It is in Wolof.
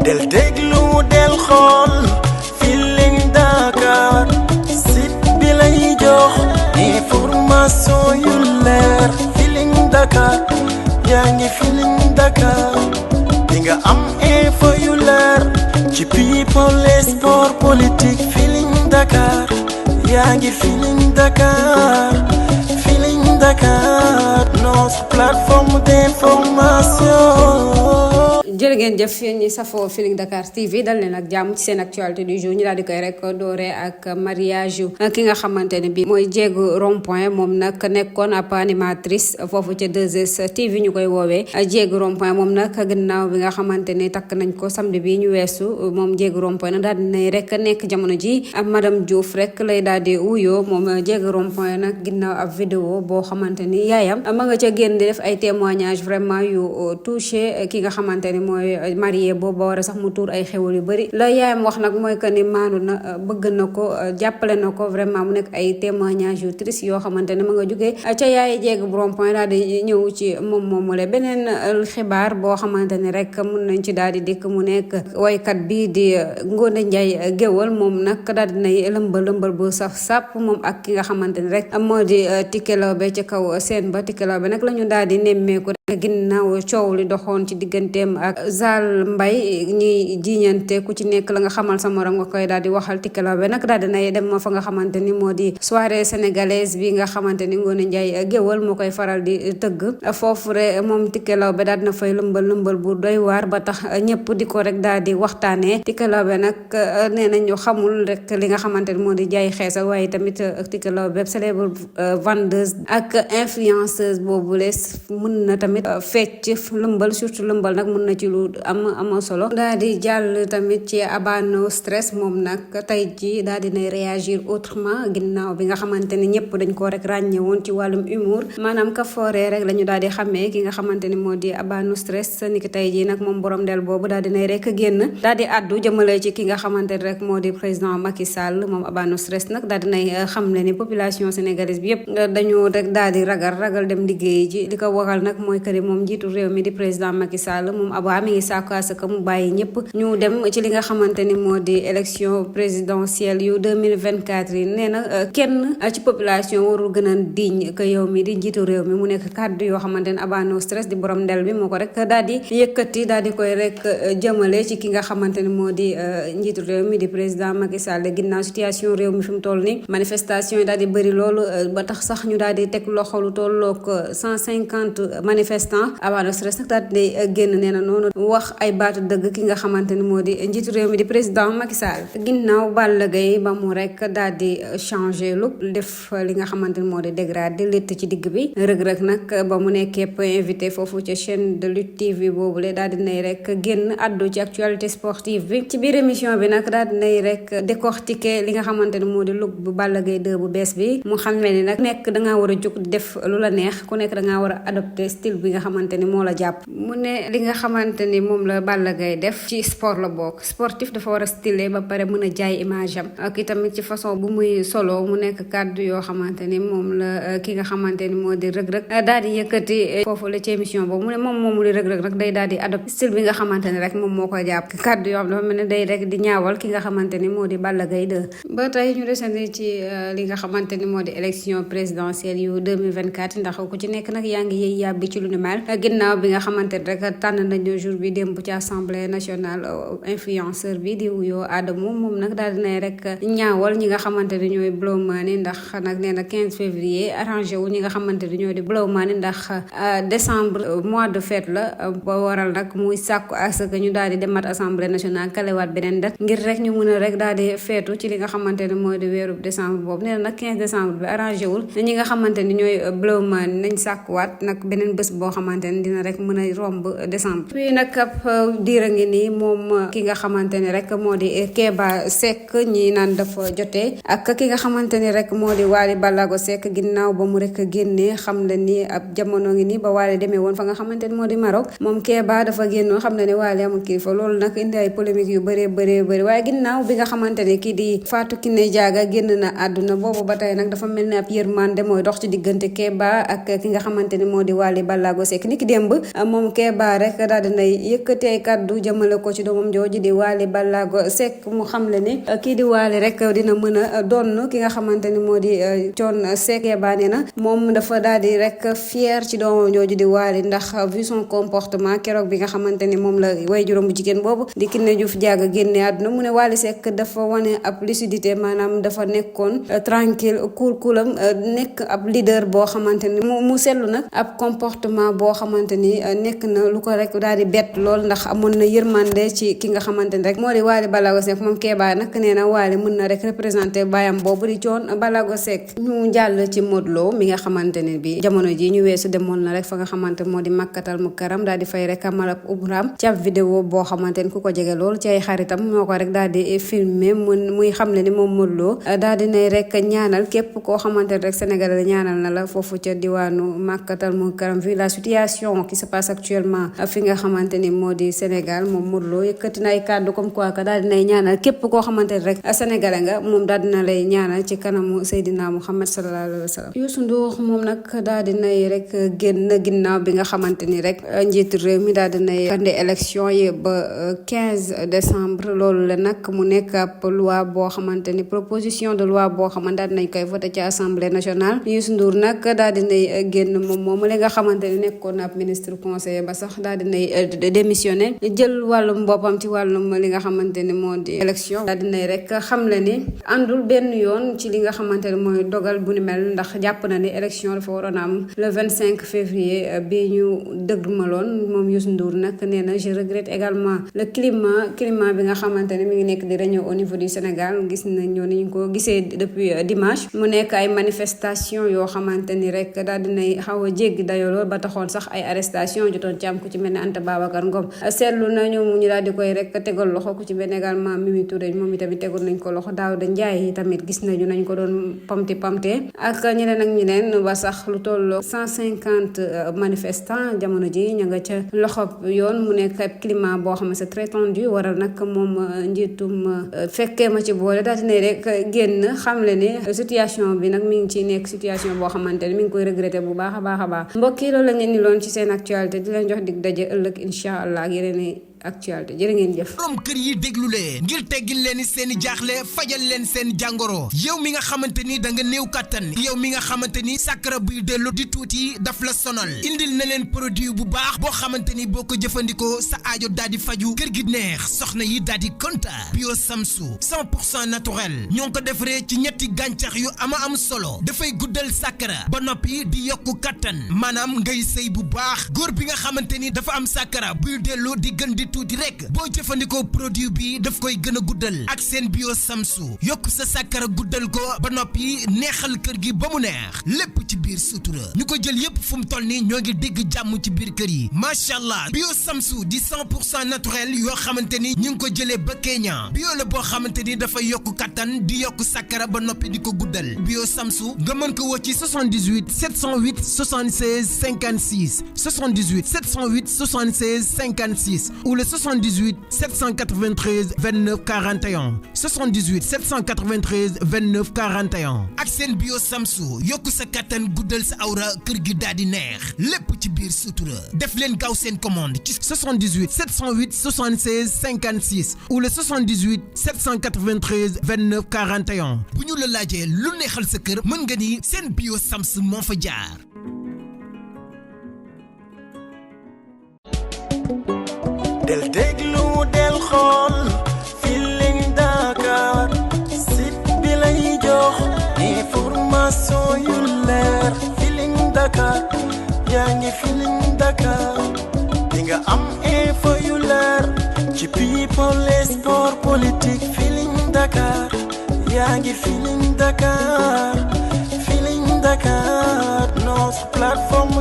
del déglu del xool Feeling Dakar site bi lay jox information yu leer Feeling Dakar yaa ngi Feeling Dakar di nga am info yu leer ci people et sport politique Feeling Dakar yaa ngi Feeling Dakar Feeling Dakar notre plateforme d'information. jërë ngeen jëf yéen ñi safoo Feeling Dakar TV dal leen ak jàmm ci seen actualité du jour ñu daal di koy rek doore ak mariage ki nga xamante ne bi mooy Diego Rond-Point moom nag nekkoon ab animatrice foofu ca 2S TV ñu koy woowee Diego Rond-Point moom nag gannaaw bi nga xamante ne takk nañ ko samedi bi ñu weesu moom Diego Rond-Point nag daal di nay rek nekk jamono ji ab madame Diouf rek lay daal di wuyoo moom Diego Rond-Point nag ginnaaw ab vidéo boo xamante ni yaayam ma nga ca génn di def ay témoignages vraiment yu touché ki nga xamante ni mooy marié boobu ba war a sax mu tuur ay xewal yu bëri la yaayam wax nag mooy que ni maandu na bëgg na ko jàppale na ko vraiment mu nekk ay témoignages yu triste yoo xamante ne ma nga jógee ca yaay Diego Rond-Point daal di ñëw ci moom moomule beneen xibaar boo xamante ni rek mun nañ ci daal di dikk mu nekk waykat bii di Ngoné Ndiaye Géwël moom nag daal di nay lëmbal bu saf sàpp moom ak ki nga xamante ni rek moo di Tické Laobé ci kaw seen ba Tické Laobé nag la ñu daal di nemmeeku ginnaaw coow li doxoon ci digganteem ak Zal Mbaye ñi jiiñante ku ci nekk la nga xamal sa morom nga koy daal di waxal Tické Laobé nag daal dinay dem fa nga xamante ni moo di soirée sénégalaise bi nga xamante ni Ngoné Ndiaye Géwël moo koy faral di tëgg foofu rek moom Tické Laobé daal dina fay lëmbal bu doy waar ba tax ñëpp di ko rek daal di waxtaanee Tické Laobé nag nee nañu xamul rek li nga xamante ni moo di jaay xeesal waaye tamit Tické Laobé célèbre vendeuse ak influenceuse boobu lees mën na tamit fecc lëmbal surtout lëmbal nag mën na ci lu am solo daal di jàll tamit ci Abano Stress moom nag tey ji daal dinay réagir autrement ginnaaw bi nga xamante ni ñëpp dañ koo rek ràññe woon ci wàllum humour maanaam ka fooree rek la ñu daal di xàmmee ki nga xamante ni moo di Abano Stress ni ki tey ji nag moom borom del boobu daal dinay rek génn daal di addu jëmale ci ki nga xamante ni rek moo di président Macky Sall moom Abano Stress nag daal dinay xam ne ni population sénégalaise bi yëpp dañu rek daal di ragal dem liggéey ji li ko waral nag mooy que moom njiitu réew mi di président Macky Sall moom Aba mi ngi sàkku que mu bàyyi ñëpp ñu dem ci li nga xamante ni moo di élection présidentielle yu 2024 yi nee na kenn ci population warul gën a diñ que yow mi di njiitu réew mi mu nekk kàddu yoo xamante ni Abano Stress di borom ndel bi moo ko rek daal di yëkkati daal di koy rek jëmale ci ki nga xamante ni moo di njiitu réew mi di président Macky Sall ginnaaw situation réew mi fi mu toll ni manifestation yi daal di bëri loolu ba tax sax ñu daal di teg loxo lu tollook 150 manifestants Abano Stress nag daal di génn nee na noonu wax ay baatu dëgg ki nga xamante ni moo di njiitu réew mi di président Macky Sall ginnaaw Balla Gaye ba mu rek daal di changer look def li nga xamante ni moo di dégradé létt ci digg bi rëg-rëg nag ba mu nekkee invité foofu ca chaîne de lutte TV boobule daal di nay rek génn addu ci actualité sportive bi ci biir émission bi nag daal di nay rek décortiquer li nga xamante ni moo di look bu Balla Gaye 2 bu bees bi mu xam ne ni nag nekk dangaa war a jóg def lu la neex ku nekk dangaa war a adopter style bi nga xamante ni moo la jàpp mu ne li nga xamante ni moom la Balla Gaye def ci sport la bokk sportif dafa war a stylé ba pare mën a jaay image am ak itamit ci façon bu muy solo mu nekk kàddu yoo xamante ni moom la ki nga xamante ni moo di rëg-rëg daal di yëkkati foofu la ci émission boobu mu ne moom moomu di rëg-rëg rek day daal di adopté style bi nga xamante ni rek moom moo ko jàpp kàddu yoo xam dafa mel ne day rek di ñaawal ki nga xamante ni moo di Balla Gaye 2 ba tey ñu desandi ci li nga xamante ni moo di élection présidentielle yu 2024 ndax ku ci nekk nag yaa ngi yëy yàbbi ci lu ni mel ginnaaw bi nga xamante ni rek tànn nañu jour bi démb ci assemblée nationale influenceur bi di wuyoo Adamo moom nag daal dinay rek ñaawal ñi nga xamante ni ñooy Blowmoney ndax nag nee na 15 février arrangé wu ñi nga xamante ni ñoo di Blowmoney ndax décembre mois de fête la ba waral nag muy sàkku à ce que ñu daal di demat assemblée nationale kalewaat beneen date ngir rek ñu mën a rek daal di feetu ci li nga xamante ni mooy di weeru décembre boobu nee na nag 15 décembre bi arrangé wul ñi nga xamante ni ñooy Blowmoney nañ sàkkuwaat nag beneen bés boo xamante ni dina rek mën a romb décembre puis nag ab diir a ngi nii moom ki nga xamante ni rek moo di Keba Seck ñi naan dafa jotee ak ki nga xamante ni rek moo di Wally Ballago Seck ginnaaw ba mu rek génnee xam ne ni ab jamono ngi nii ba Wally demee woon fa nga xamante ni moo di Maroc moom Keba dafa génnoon xam ne ne Wally amul kilifa loolu nag indi ay polémique yu bëree waaye ginnaaw bi nga xamante ni kii di Fatou Kiné Diaga génn na àdduna boobu ba tey nag dafa mel ni ab yërmande mooy dox ci diggante Keba ak ki nga xamante ni moo di Wally Ballago Seck ni ki démb moom Keba rek daal di dinay yëkkatee kaddu jëmale ko ci doomam jooju di Wally Ballago Seck. mu xamle ni kii di Wally rek dina mën a donn ki nga xamante ni moo di Thione Seck. Keba nee na moom dafa daal di rek fier ci doomam jooju di Wally ndax vu son comportement keroog bi nga xamante ni moom la way juróom bu jigéen boobu di Kiné Diouf Diaga génne àdduna mu ne Wally Seck dafa wane ab lucidité maanaam dafa nekkoon tranquille kuulam nekk ab leader boo xamante ni mu seetlu nag ab comportement boo xamante ni nekk na lu ko rek daal di bett lool ndax amoon na yërmande ci ki nga xamante ni rek moo di Wally Ballago Seck moom Keba nag nee na Wally mën na rek représenté baayam boobu di Thione Ballago Seck. ñu jàll ci Modou Lo mi nga xamante ne bi jamono ji ñu weesu demoon na rek fa nga xamante moo di Makkatal Mukarram daal di fay rek amal ab umraam ci ab vidéo boo xamante ni ku ko jege lool ci ay xaritam ñoo ko rek daal di filmer muy xamle ni moom Modou Lo daal di nay rek ñaanal képp koo xamante ne rek Sénégal ñaanal na la foofu ca diwaanu Makkatal Mukarram vu la situation qui se passe actuellement fi nga xamante ni moo di Sénégal moom Modou Lo yëkkati na ay kàddu comme quoi que daal di nay ñaanal képp koo xamante ne rek sénégalais nga moom daal dina lay ñaanal ci kanamu Seydina Muhammad sallallahu alayhi wa sallam. Youssou Ndour moom nag daal dinay rek génn ginnaaw bi nga xamante ni rek njiitu réew mi daal dinay andi élection yi ba 15 décembre loolu la nag mu nekk ab loi boo xamante ni proposition de loi boo xamante daal dinañ koy voté ci assemblée nationale. Youssou Ndour nag daal dinay génn moom li nga xamante ni nekkoon ab ministre conseiller ba sax daal dinay démissionné jël wàllum boppam ci wàllum li nga xamante ni moo di élection daal dinay rek xamle ni àndul benn yoon ci li nga xamante ni mooy dogal bu ni mel ndax jàpp na ni élection dafa waroon a am le 25 février bi ñu dëgmaloon moom Youssou Ndour nag nee na je regrette également le climat bi nga xamante ne mi ngi nekk di régner au niveau du Sénégal gis nañu ni ñu ko gisee depuis dimanche mu nekk ay manifestation yoo xamante ni rek daal dinay xaw a jéggi dayoo lool ba taxoon sax ay arrestation jotoon ci am ku ci mel ne Anta Babacar Ngom seetlu nañu mu ñu daal di koy rek tegal loxo ku ci mel également Mimi Touré moom itamit tegoon nañ ko loxo Daouda Ndiaye tamit gis nañ ko doon pamte ak ñeneen ak ñeneen ba sax lu toll 150 manifestants jamono ji ña nga ca loxob yoon mu nekk ab climat boo xam ne c'est très tendu waral nag moom njiitum fekkee ma ci boole daal di ne rek génn xamle ne situation bi nag mi ngi ci nekk situation boo xamante ne mi ngi koy regretter bu baax a baax mbokk yi loolu la ngeen ni loon ci seen actualité di leen jox dig daje ëllëg incha allah ak yeneen actualité jërë ngeen jëf. borom kër yi déglu leen ngir teggil leen seen i jaaxle fajal leen seen jàngoro yow mi nga xamante ni da nga néew kàttan yow mi nga xamante ni sàkkara buy dellu di tuuti daf la sonal indil na leen produit bu baax boo xamante ni boo ko jëfandikoo sa aajo daal di faju kër gi neex soxna yi daal di kontaan bio samsu 100% naturel ñoo ngi ko defaree ci ñetti gàncax yu am solo dafay guddal sàkkara ba noppi di yokku kàttan maanaam ngay sëy bu baax góor bi nga xamante ni dafa am sàkkara buy dellu di gën di tuuti rek boo jëfandikoo produit bi daf koy gën a guddal ak seen bio samsu yokk sa sàkkara guddal ko ba noppi neexal kër gi ba mu neex lépp ci biir sutura ñu ko jël yépp fu mu toll ni ñoo ngi dégg jàmm ci biir kër yi macha allah bio samsu di 100% naturel yoo xamante ni ñu ngi ko jëlee ba Kenya bio la boo xamante ni dafa yokk kattan di yokk sàkkara ba noppi di ko guddal bio samsu nga mën ko woo ci 78 708 76 56 78 708 76 56 ou le 78 793 29 41 78 793 29 41 ak seen bio samsu yokku sa kattan guddal sa awra kër gi daal di neex lépp ci biir sutura def leen gaaw seen commande ci 78 708 76 56 ou le 78 793 29 41 bu ñu la laajee lu neexal sa kër mën nga ni seen bio sams moo fa jaar. del déglu del xool Feeling Dakar site bi lay jox information yu leer Feeling Dakar yaa ngi Feeling Dakar di nga am info yu leer ci people et sport politique Feeling Dakar yaa ngi Feeling Dakar notre plateforme